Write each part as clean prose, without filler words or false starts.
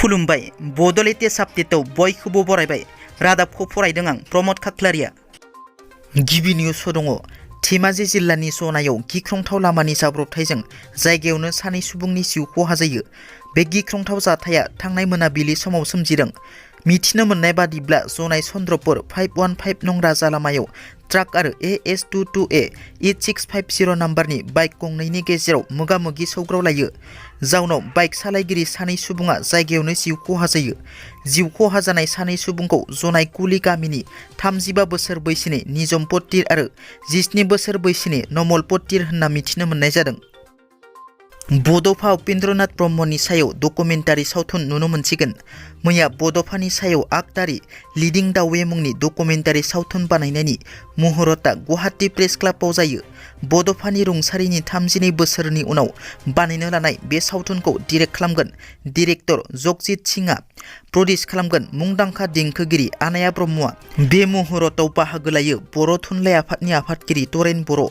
खुलुमबाय बड'ल आपडेटआव बयखौबो बरायबाय रादाबखौ फरायदों आं प्रमद खाख्लारिया। गिबि निउसआव दङ धेमाजि जिल्लानि जनायाव गिख्रंथाव लामानि जाब्रबथायजों जायगायावनो सानै सुबुंनि जिउ खहा जायो। बे गिख्रंथाव जाथाया थांनाय मोनाबिलि समाव सोमजिदों। मिथिनो मोननाय बादिब्ला जनाय चन्द्रपुर 515 नं राजा लामायाव ट्राक आरो AS22A 8650 नाम्बारनि बाइक गंनैनि गेजेराव मोगा-मोगि सौग्रावलायो। जाउनाव बाइक सालायगिरि सानै सुबुङा जायगायावनो जिउ खहा जायो। जिउ खहा जानाय सानै सुबुंखौ जनाय कुली गामिनि 35 बोसोर बैसोनि निजम पट्टिर आरो 17 बोसोर बैसोनि नमल पट्टिर होनना मिथिनो मोननाय जादों। बड'फा उपेन्द्रनाथ ब्रह्मनि सायाव डकुमेन्टारि सावथुन नुनो मोनसिगोन। मैया बड'फानि सायाव आगदारि लिडिं दा वे मुंनि डकुमेन्टारि सावथुन बानायनायनि मुहुरतआ गुवाहाटी प्रेस क्लाबाव जायो। बड'फानि रुंसारिनि 32 बोसोरनि उनाव बानायनो लानाय बे सावथुनखौ डिरेक्ट खालामगोन डिरेक्टर जगजित सिंहआ। प्रडिउस खालामगोन मुंदांखा देंखोगिरि आनाया ब्रह्मआ। बे मुहुरतआव बाहागो लायो बर' थुनलाइ आफादनि आफादगिरि तरेन बर',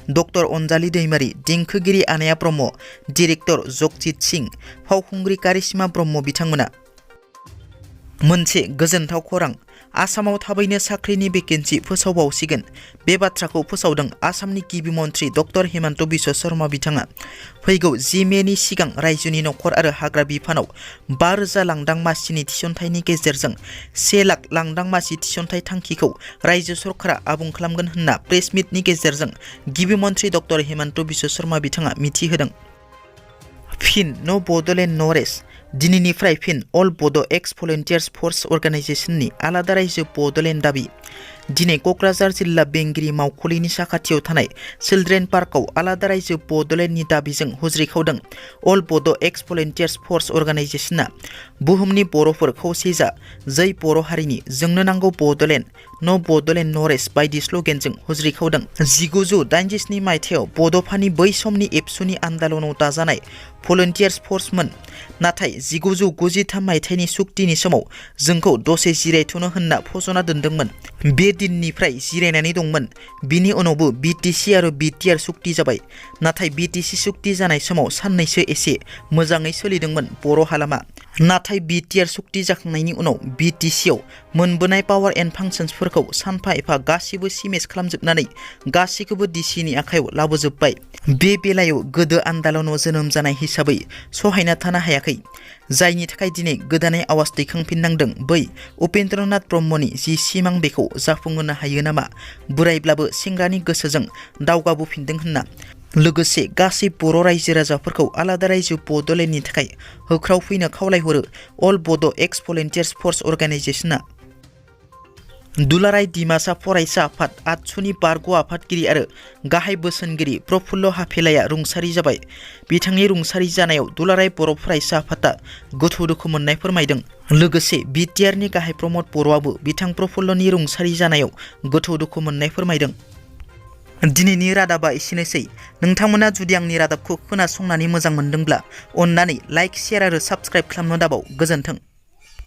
डक्टर अनजालि दैमारि, देंखोगिरि आनाया ब्रह्म, डिरेक्टर जगजित सिंह, फावखुंग्रि कारिश्मा ब्रह्म बिथांमोना। मोनसे गोजोनथाव खौरां, आसामाव थाबैनो साख्रिनि भेकेन्सि फोसावबावसिगोन। बे बाथ्राखौ फोसावदों आसामनि गिबि मन्थ्रि डक्टर हिमन्त बिश्व शर्मा बिथाङा। फैगौ 10 मेनि सिगां रायजोनि नखर आरो हाग्रा बिफानाव 5000 लांदां मासिनि थिसनथाइनि गेजेरजों 1 लाख लांदां मासि थिसनथाइ थांखिखौ रायजो सरकारा आबुं खालामगोन होनना प्रेस मिटनि गेजेरजों गिबि मन्थ्रि डक्टर हिमन्त बिश्व शर्मा बिथाङा मिथिहोदों। फिन न बड'लेण्ड न रेस्ट। दिनैनिफ्राय फिन अल बड' एक्स भलन्टियार्स फर्स अर्गानाइजेसननि आलादा रायजो बड'लेण्ड दाबि। दिनै क'क्राझार जिल्ला बेंगिरि मावखुलिनि साखाथियाव थानाय चिल्ड्रेन पार्कआव आलादा रायजो बड'लेण्डनि दाबिजों हुज्रिखावदों अल बड' एक्स भलन्टियार्स फर्स अर्गानाइजेसना। बुहुमनि बर'फोर खौसे जा, जै बर' हारिनि, जोंनो नांगौ बड'लेण्ड, न बड'लेण्ड न रेस्ट बायदि स्ल'गेनजों हुज्रिखावदों। 1987 मायथाइयाव बड'फानि बै समनि एबसुनि आन्दालनाव दाजानाय भलन्टियार्स फर्समोन। नाथाय 1993 मायथाइनि सुक्तिनि समाव जोंखौ दसे जिरायथ'नो होनना फज'ना दोनदोंमोन। बे दिननिफ्राय जिरायनानै दंमोन। बिनि उनावबो BTC आरो BTR सुक्ति जाबाय। नाथाय BTC सुक्ति जानाय समाव साननैसो एसे मोजाङै सोलिदोंमोन बर' हालामा। नाथाय BTR सुक्ति जाखांनायनि उनाव BTCआव मोनबोनाय पावार एन्ड फांसन्सफोरखौ सानफा एफा गासिबो सिमेज खालामजोबनानै गासैखौबो DCनि आखायाव लाबोजोब्बाय। बे बेलायाव गोदो आन्दालनाव जोनोम जानाय हिसाबै सहायना थानो हायाखै, जायनि थाखाय दिनै गोदानै आवाज दैखांफिननांदों। बै उपेन्द्रनाथ ब्रह्मनि जि सिमां बेखौ जाफुंहोनो हायो नामा बोरायब्लाबो सेंग्रानि गोसोजों दावगाबोफिनदों होनना। लोगोसे गासै बर' रायजो राजाफोरखौ आलादा रायजो बड'लेण्डनि थाखाय होख्रावफैनो खावलायहरो अल बड' एक्स भलन्टियार्स फर्स अर्गानाइजेसना। दुलाराय डिमासा फरायसा आफाद आतसुनि बारग' आफादगिरि आरो गाहाय बोसोनगिरि प्रफुल्ल हाफेलाया रुंसारि जाबाय। बिथांनि रुंसारि जानायाव दुलाराय बर' फरायसा आफादा गोथौ दुखु मोननाय फोरमायदों। लोगोसे BTRनि गाहाय प्रमद बर'आबो बिथां प्रफुल्लनि रुंसारि जानायाव गोथौ दुखु मोननाय फोरमायदों। दिनैनि रादाबा एसेनोसै। नोंथांमोना जुदि आंनि रादाबखौ खोनासंनानै मोजां मोनदोंब्ला अन्नानै लाइक, शेयार आरो साबस्क्राइब खालामनो दाबाव। गोजोन्थों।